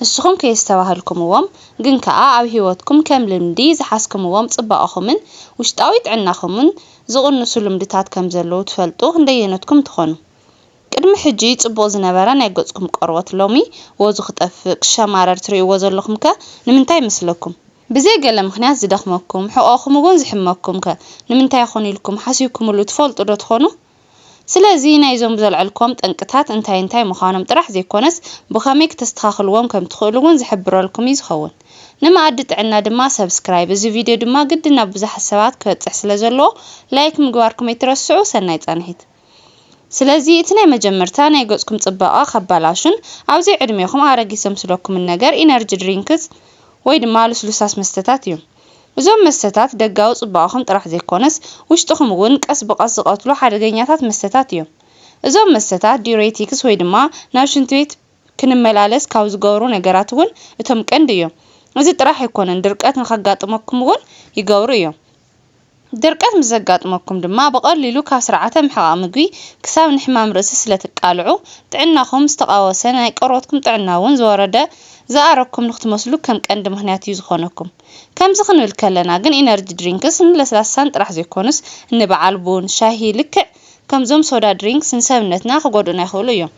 ንስኹም ከየስተባህልኩምዎም ግን ከኣ ኣብ ህይወትኩም ከም ልምዲ ዝሓዝኩምዎም ጽባቐኹምን ውሽጣዊ ጥዕናኹምን ዝቕንሱ ልምድታት ከም ዘለዉ ትፈልጡ ክንደየነትኩም ትኾኑ? ቅድሚ ሕጂ ጽቡቕ ዝነበረ ናይ ገጽኩም ቆርበት ሎሚ ወዙ ክጠፍእ ክሸማረር ትርእይዎ ዘለኹምከ ንምንታይ ይመስለኩም? ብዘይ ገለ ምኽንያት ዝደኽመኩም፣ ሕቖኹም እውን ዝሕመኩምከ ንምንታይ ይኾን ኢልኩም ሓሲብኩምሉ ትፈልጡ ዶ ትኾኑ? ስለዚ ናይዞም ዘልዐልክዎም ጠንቅታት እንታይ እንታይ ምዃኖም ጥራሕ ዘይኮነስ ብኸመይ ክተስተኻኽልዎም ከም ትኽእሉ እውን ዝሕብረልኩም እዩ ዝኸውን። ንመኣዲ ጥዕና ድማ ሰብስክራይብ፣ እዚ ቪድዮ ድማ ግድን ናብ ብዙሓት ሰባት ክበጽሕ ስለ ዘለዎ ላይክ ምግባርኩም ኣይትረስዑ። ሰናይ ጻንሒት። ስለዚ እቲ ናይ መጀመርታ ናይ ገጽኩም ጽባቐ ከባላሹን ኣብ ዘይዕድሜኹም ኣረጊት ዘምስለኩምን ነገር ኢነርጂ ድሪንክስ ወይ ድማ ልስሉሳት መስተታት እዮም። እዞም መስተታት ደጋዊ ጽባቐኹም ጥራሕ ዘይኮነስ ውሽጥኹም እውን ቀስ ብቐስ ዝቐትሉ ሓደገኛታት መስተታት እዮም። እዞም መስተታት ዲዩሬቲክስ ወይ ድማ ናብ ሽንቲ ቤት ክንመላለስ ካብ ዝገብሩ ነገራት እውን እቶም ቀንዲ እዮም። እዚ ጥራሕ ኣይኮነን ድርቀት ንኸጋጥመኩም እውን ይገብሩ እዮም። ድርቀት ምስ ዘጋጥመኩም ድማ ብቐሊሉ ካብ ስርዓተ ምሕቓቕ ምግቢ ክሳብ ንሕማም ርእሲ ስለ ትቃልዑ ጥዕናኹም ዝተቓወሰ ናይ ቆርበትኩም ጥዕና እውን ዝወረደ ዝኣረኩም ንክትመስሉ ከም ቀንዲ ምኽንያት እዩ ዝኾነኩም። ከምዚ ክንብል ከለና ግን ኢነርጂ ድሪንክስ ንለስላሳን ጥራሕ ዘይኮኑስ ንበዓል ቡን፣ ሻሂ ልክዕ ከምዞም ሶዳ ድሪንክስ ንሰብነትና ክጎድኡና ይኽእሉ እዮም።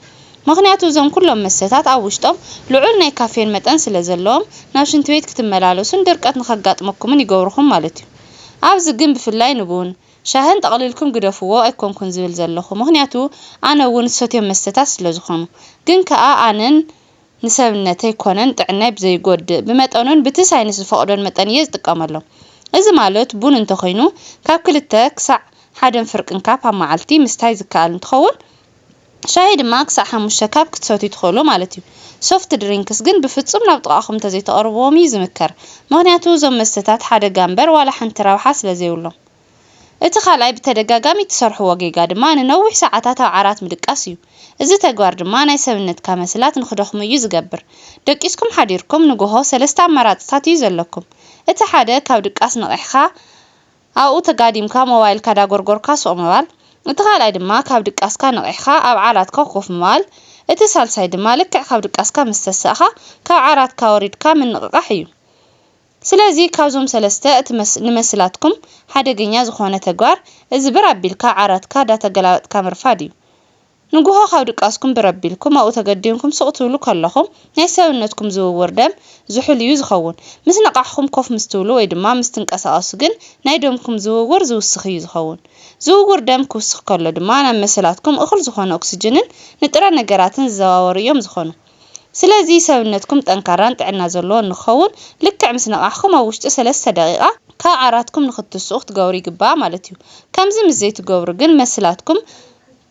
ምኽንያቱ እዞም ኩሎም መስተታት ኣብ ውሽጦም ልዑል ናይ ካፌን መጠን ስለ ዘለዎም ናብ ሽንቲ ቤት ክትመላለሱን ድርቀት ንኸጋጥመኩምን ይገብርኹም ማለት እዩ። ኣብዚ ግን ብፍላይ ንቡን፣ ሻህን ጠቕሊልኩም ግደፍዎ ኣይኮንኩን ዝብል ዘለኹ፣ ምኽንያቱ ኣነ እውን ዝሰትዮም መስተታት ስለ ዝኾኑ። ግን ከኣ ኣነን ንሰብነተይ ኮነን ጥዕናይ ብዘይጎድእ ብመጠኑን ብቲ ሳይንስ ዝፈቕዶን መጠን እየ ዝጥቀመሎም። እዚ ማለት ቡን እንተኾይኑ ካብ ክልተ ክሳዕ ሓደን ፍርቅን ካፕ ኣብ መዓልቲ ምስታይ ዝከኣል እንትኸውን ሻሂ ድማ ክሳዕ ሓሙሽተ ካፕ ክትሰትዩ ትኽእሉ ማለት እዩ። ሶፍት ድሪንክስ ግን ብፍጹም ናብ ጥቓኹም እንተዘይተቐርብዎም እዩ ዝምከር። ምኽንያቱ እዞም መስተታት ሓደጋ እምበር ዋላ ሓንቲ ረብሓ ስለ ዘይብሎም። እቲ ካልኣይ ብተደጋጋሚ እትሰርሕዎ ጌጋ ድማ ንነዊሕ ሰዓታት ኣብ ዓራት ምድቃስ እዩ። እዚ ተግባር ድማ ናይ ሰብነትካ መስላት ንኽደኽሙ እዩ ዝገብር። ደቂስኩም ሓዲርኩም ንጎሆ ሰለስተ ኣማራጽታት እዩ ዘለኩም። እቲ ሓደ ካብ ድቃስ ነቒሕካ ኣብኡ ተጋዲምካ ሞባይልካ ዳጎርጎርካ ሱቕ ምባል። እቲ ካልኣይ ድማ ካብ ድቃስካ ነቒሕካ ኣብ ዓራትካ ኮፍ ምባል። እቲ ሳልሳይ ድማ ልክዕ ካብ ድቃስካ ምስ ተሳእኻ ካብ ዓራትካ ወሪድካ ምንቕቓሕ እዩ። ስለዚ ካብዞም ሰለስተ እቲ መስ- ንመስላትኩም ሓደገኛ ዝኾነ ተግባር እዚ ብር ኣቢልካ ዓራትካ ዳተገላበጥካ ምርፋድ እዩ። ንጉሆ ካብ ድቃስኩም ብር ኣቢልኩም ኣብኡ ተገዲምኩም ሱቕ ትብሉ ከለኹም ናይ ሰብነትኩም ዝውውር ደም ዝሑል እዩ ዝኸውን። ምስ ነቓሕኹም ኮፍ ምስ ትብሉ ወይ ድማ ምስ ትንቀሳቐሱ ግን ናይ ደምኩም ዝውውር ዝውስኽ እዩ ዝኸውን። ዝውውር ደም ክውስኽ ከሎ ድማ ናብ መሰላትኩም እኹል ዝኾነ ኦክስጅንን ንጥረ ነገራትን ዝዘዋወሩ እዮም ዝኾኑ። ስለዚ ሰብነትኩም ጠንካራን ጥዕና ዘለዎን ንክኸውን ልክዕ ምስ ነቓሕኩም ኣብ ውሽጢ ሰለስተ ደቂቓ ካብ ዓራትኩም ንክትስኡ ክትገብሩ ይግባእ ማለት እዩ። ከምዚ ምስ ዘይትገብሩ ግን መስላትኩም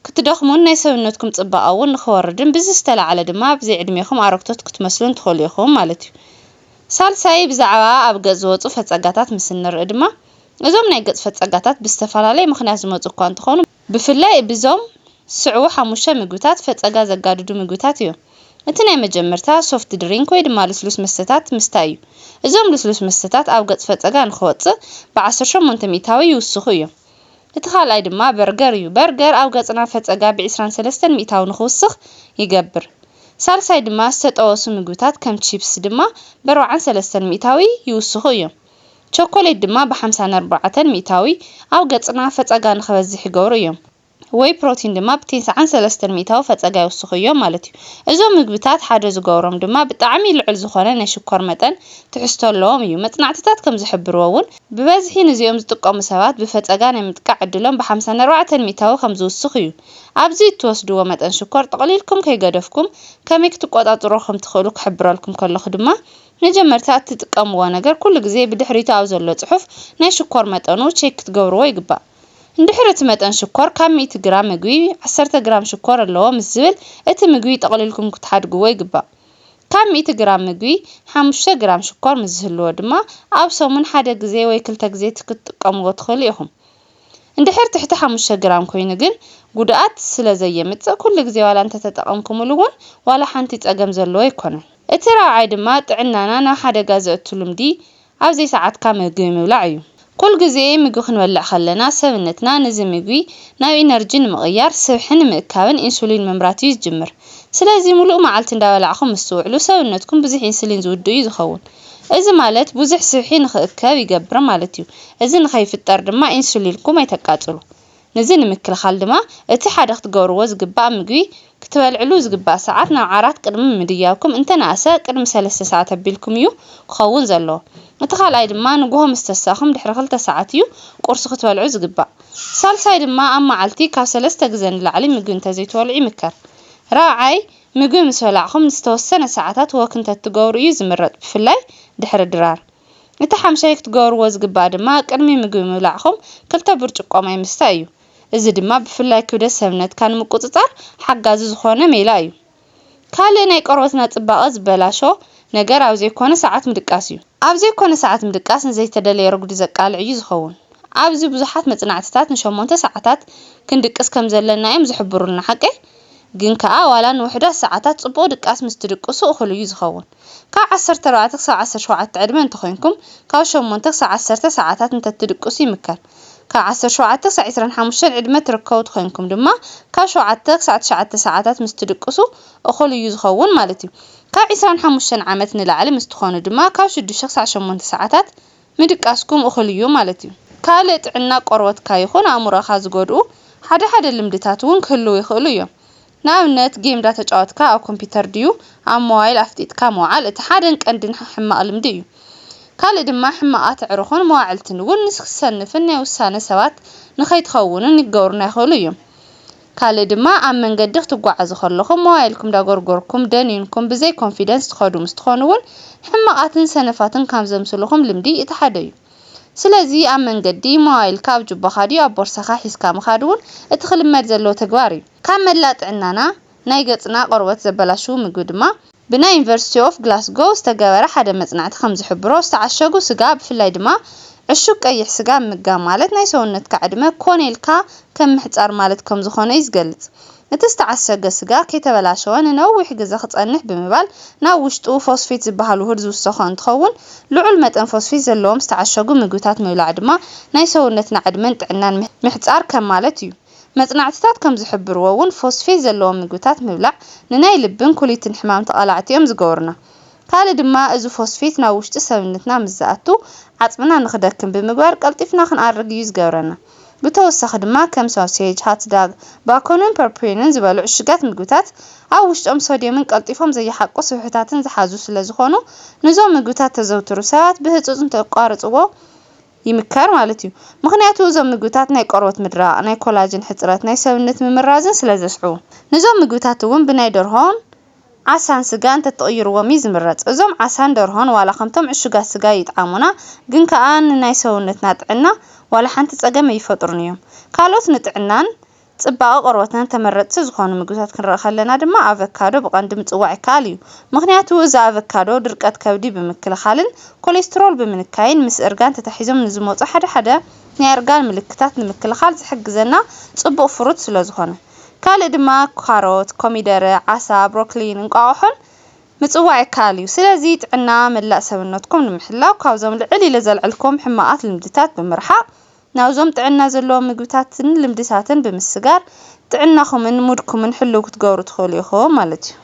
ክትደኽሙን ናይ ሰብነትኩም ጽባቐ እውን ንክወርድን ብዝተላዕለ ድማ ብዘይ ዕድሜኹም ኣረግቶት ክትመስሉን ትኽእሉ ኢኹም ማለት እዩ። ሳልሳይ ብዛዕባ ኣብ ገጽ ዝወጹ ፈጸጋታት ምስ እንርኢ ድማ እዞም ናይ ገጽ ፈጸጋታት ብዝተፈላለየ ምኽንያት ዝመጹ እኳ እንተኾኑ ብፍላይ ብዞም ስዕቡ ሓሙሽተ ምግብታት ፈጸጋ ዘጋድዱ ምግብታት እዮም። እቲ ናይ መጀመርታ ሶፍት ድሪንክ ወይ ድማ ልስሉስ መስተታት ምስታይ እዩ። እዞም ልስሉስ መስተታት ኣብ ገጽ ፈጸጋ ንክወጽእ ብ ዓሰርተ ሸሞንተ ሚእታዊ ይውስኹ እዮም። እቲ ካልኣይ ድማ በርገር እዩ። በርገር ኣብ ገጽና ፈጸጋ ብ ዕስራን ሰለስተን ሚእታዊ ንክውስኽ ይገብር። ሳልሳይ ድማ ዝተጠወሱ ምግብታት ከም ቺፕስ ድማ ብ ኣርባዓን ሰለስተን ሚእታዊ ይውስኹ እዮም። ቸኮሌት ድማ ብ ሓምሳን ኣርባዕተን ሚእታዊ ኣብ ገጽና ፈጸጋ ንክበዝሕ ይገብሩ እዮም። ወይ ፕሮቲን ድማ ብ ተስዓን ሰለስተን ሚእታዊ ፈጸጋ ይውስኹ እዮም ማለት እዩ። እዞም ምግብታት ሓደ ዝገብሮም ድማ ብጣዕሚ ልዑል ዝኾነ ናይ ሽኮር መጠን ትሕዝቶ ኣለዎም እዩ። መጽናዕትታት ከም ዝሕብርዎ እውን ብበዝሒ ንዚኦም ዝጥቀሙ ሰባት ብፈጸጋ ናይ ምጥቃዕ ዕድሎም ብ ሓምሳን ኣርባዕተን ሚእታዊ ከም ዝውስኽ እዩ። ኣብዚ እትወስድዎ መጠን ሽኮር ጠቕሊልኩም ከይገደፍኩም ከመይ ክትቆጻጽርዎ ከም ትኽእሉ ክሕብረልኩም ከለኹ ድማ መጀመርታ እትጥቀምዎ ነገር ኩሉ ግዜ ብድሕሪቱ ኣብ ዘሎ ጽሑፍ ናይ ሽኮር መጠኑ ቼክ ክትገብርዎ ይግባእ። እንድሕር እቲ መጠን ሽኮር ካብ ሚእቲ ግራም ምግቢ ዓሰርተ ግራም ሽኮር ኣለዎ ምስ ዝብል እቲ ምግቢ ጠቕሊልኩም ክትሓድግዎ ይግባእ። ካብ ሚእቲ ግራም ምግቢ ሓሙሽተ ግራም ሽኮር ምስ ዝህልዎ ድማ ኣብ ሰሙን ሓደ ግዜ ወይ ክልተ ግዜ ክትጥቀምዎ ትኽእሉ ኢኹም። እንድሕር ትሕቲ ሓሙሽተ ግራም ኮይኑ ግን ጉድኣት ስለ ዘየምጽእ ኩሉ ግዜ ዋላ እንተተጠቐምኩምሉ እውን ዋላ ሓንቲ ጸገም ዘለዎ ኣይኮነን። እቲ ራብዓይ ድማ ጥዕናና ናብ ሓደጋ ዘእቱ ልምዲ ኣብ ዘይሰዓትካ ምግቢ ምብላዕ እዩ። ኩል ግዜ ምግቢ ክንበልዕ ከለና ሰብነትና ነዚ ምግቢ ናብ ኢነርጂ ንምቕያር ስብሒ ንምእካብን ኢንሱሊን ምምራት እዩ ዝጅምር። ስለዚ ሙሉእ መዓልቲ እንዳበላዕኹም ምስ ትውዕሉ ሰብነትኩም ብዙሕ ኢንሱሊን ዝውድእ እዩ ዝኸውን። እዚ ማለት ብዙሕ ስብሒ ንኽእከብ ይገብር ማለት እዩ። እዚ ንኸይፍጠር ድማ ኢንሱሊንኩም ኣይተቃጽሉ። ነዚ ንምክልኻል ድማ እቲ ሓደ ክትገብርዎ ዝግባእ ምግቢ ክትበልዕሉ ዝግባእ ሰዓት ናብ ዓራት ቅድሚ ምድያብኩም እንተነኣሰ ቅድሚ ሰለስተ ሰዓት ኣቢልኩም እዩ ክኸውን ዘለዎ። እቲ ካልኣይ ድማ ንግሆ ምስ ተሳእኹም ድሕሪ ክልተ ሰዓት እዩ ቁርሲ ክትበልዑ ዝግባእ። ሳልሳይ ድማ ኣብ መዓልቲ ካብ ሰለስተ ግዘ ንላዕሊ ምግቢ እንተዘይትበልዑ ይምከር። ራብዓይ፣ ምግቢ ምስ በላዕኹም ንዝተወሰነ ሰዓታት ወክ እንተትገብሩ እዩ ዝምረጽ፣ ብፍላይ ድሕሪ ድራር። እቲ ሓምሻይ ክትገብርዎ ዝግባእ ድማ ቅድሚ ምግቢ ምብላዕኹም ክልተ ብርጭቆ ማይ ምስታይ እዩ። እዚ ድማ ብፍላይ ክብደት ሰብነትካ ንምቁጽጻር ሓጋዚ ዝኾነ ሜላ እዩ። ካልእ ናይ ቆርበትና ጽባቐ ዝበላሾ ነገር ኣብ ዘይኮነ ሰዓት ምድቃስ እዩ። ኣብ ዘይኮነ ሰዓት ምድቃስ ንዘይተደለየ ረጉዲ ዘቃልዕ እዩ ዝኸውን። ኣብዚ ብዙሓት መጽናዕትታት ንሸሞንተ ሰዓታት ክንድቅስ ከም ዘለና እዮም ዝሕብሩልና፣ ሓቀይ? ግን ከኣ ዋላ ንውሑዳት ሰዓታት ጽቡቕ ድቃስ ምስ ትድቅሱ እኹል እዩ ዝኸውን። ካብ ዓሰርተ ኣርባዕተ ክሳብ ዓሰርተ ሸውዓተ ዕድመ እንተኾይንኩም ካብ ሸሞንተ ክሳብ ዓሰርተ ሰዓታት እንተትድቅሱ ይምከር። ካብ ዓሰርተ ሸውዓተ ክሳብ ዕስራን ሓሙሽተን ዕድመ ትርከቡ ተኾይንኩም ድማ ካብ ሸውዓተ ክሳብ ትሽዓተ ሰዓታት ምስ ትድቅሱ እኹል እዩ ዝኸውን ማለት እዩ። ካብ ዕስራን ሓሙሽተን ዓመት ንላዕሊ ምስ ትኾኑ ድማ ካብ ሽዱሽተ ክሳብ ሸሞንተ ሰዓታት ምድቃስኩም እኹል እዩ ማለት እዩ። ካልእ ጥዕና ቆርበትካ ይኹን ኣእምሮኻ ዝጎድኡ ሓደ ሓደ ልምድታት እውን ክህልዉ ይኽእሉ እዮም። ንኣብነት ጌም እንዳተጫወትካ ኣብ ኮምፒውተር ድዩ ኣብ ሞባይል ኣፍጢጥካ ምውዓል እቲ ሓደን ቀንድን ሕማቕ ልምዲ እዩ። ካልእ ድማ ሕማቓት ኣዕሩኽን መዋዕልትን እውን ንክሰንፍን ናይ ውሳነ ሰባት ንኸይትኸውንን ይገብሩና ይኽእሉ እዮም። ካልእ ድማ ኣብ መንገዲ ክትጓዓዙ ከለኹም ሞባይልኩም እንዳጎርጎርኩም ደኒንኩም ብዘይ ኮንፊደንስ ትኸዱ ምስ ትኾኑ እውን ሕማቓትን ሰነፋትን ካብ ዘምስሉኹም ልምዲ እቲ ሓደ እዩ። ስለዚ ኣብ መንገዲ ሞባይልካ ኣብ ጁባኻ ድዩ ኣብ ቦርሳኻ ሒዝካ ምኻድ እውን እቲ ክልመድ ዘለዎ ተግባር እዩ። ካብ መላእ ጥዕናና ናይ ገጽና ቆርበት ዘበላሽዉ ምግቢ ድማ ብናይ ዩኒቨርሲቲ ኦፍ ግላስጎ ዝተገበረ ሓደ መጽናዕቲ ከም ዝሕብሮ ዝተዓሸጉ ስጋ ብፍላይ ድማ ዕሹግ ቀይሕ ስጋ ምምጋብ ማለት ናይ ሰውነትካ ዕድመ ኮነ ኢልካ ከም ምሕጻር ማለት ከም ዝኾነ እዩ ዝገልጽ። እቲ ዝተዓሸገ ስጋ ከይተበላሸወ ንነዊሕ ግዘ ክጸንሕ ብምባል ናብ ውሽጡ ፎስፌት ዝበሃል ውሁድ ዝውሰኾ እንትኸውን ልዑል መጠን ፎስፌት ዘለዎም ዝተዓሸጉ ምግብታት ምብላዕ ድማ ናይ ሰውነትና ዕድመን ጥዕናን ምሕ- ምሕጻር ከም ማለት እዩ። መጽናዕትታት ከም ዝሕብርዎ እውን ፎስፌት ዘለዎም ምግብታት ምብላዕ ንናይ ልብን ኩሊትን ሕማም ተቓላዕቲ እዮም ዝገብሩና። ካልእ ድማ እዚ ፎስፌት ናብ ውሽጢ ሰብነትና ምስ ዝኣቱ ዓጽምና ንኽደክም ብምግባር ቀልጢፍና ክንኣርግ እዩ ዝገብረና። ብተወሳኺ ድማ ከም ሳውሴጅ፣ ሃትዳግ፣ ባኮንን ፐርፔንን ዝበሉ ዕሹጋት ምግብታት ኣብ ውሽጦም ሶድየምን ቀልጢፎም ዘይሓቁ ስብሕታትን ዝሓዙ ስለ ዝኾኑ ንዞም ምግብታት ተዘውትሩ ሰባት ብህጹጽ እንተቋርጽዎ ይምከር ማለት እዩ። ምኽንያቱ እዞም ምግብታት ናይ ቆርበት ምድራቕ፣ ናይ ኮላጅን ሕጽረት፣ ናይ ሰብነት ምምራዝን ስለ ዘስዕቡ። ነዞም ምግብታት እውን ብናይ ደርሆን ዓሳን ስጋ እንተትቕይርዎም እዩ ዝምረጽ። እዞም ዓሳን ደርሆን ዋላ ከምቶም ዕሹጋት ስጋ ይጥዓሙና፣ ግን ከኣ ንናይ ሰውነትና ጥዕና ዋላ ሓንቲ ጸገም ኣይፈጥሩን እዮም። ካልኦት ንጥዕናን ጽባቐ ቆርበትናን ተመረጽቲ ዝኾኑ ምግብታት ክንርኢ ከለና ድማ ኣቨካዶ ብቐንዲ ምጽዋዕ ይከኣል እዩ። ምኽንያቱ እዚ ኣቨካዶ ድርቀት ከብዲ ብምክልኻልን ኮሌስትሮል ብምንካይን ምስ እርጋን ተታሒዞም ንዝመጹ ሓደ ሓደ ናይ እርጋን ምልክታት ንምክልኻል ዝሕግዘና ጽቡቕ ፍሩት ስለ ዝኾነ። ካልእ ድማ ካሮት፣ ኮሚደረ፣ ዓሳ፣ ብሮኮሊን እንቋቑሖን ምጽዋዕ ይከኣል እዩ። ስለዚ ጥዕና መላእ ሰብነትኩም ንምሕላው ካብዞም ልዕል ኢለ ዘልዐልኩም ሕማቓት ልምድታት ብምርሓቕ ናብዞም ጥዕና ዘለዎም ምግብታትን ልምድታትን ብምስጋር ጥዕናኹምን ሙድኩምን ሕልው ክትገብሩ ትኽእሉ ኢኹም ማለት እዩ።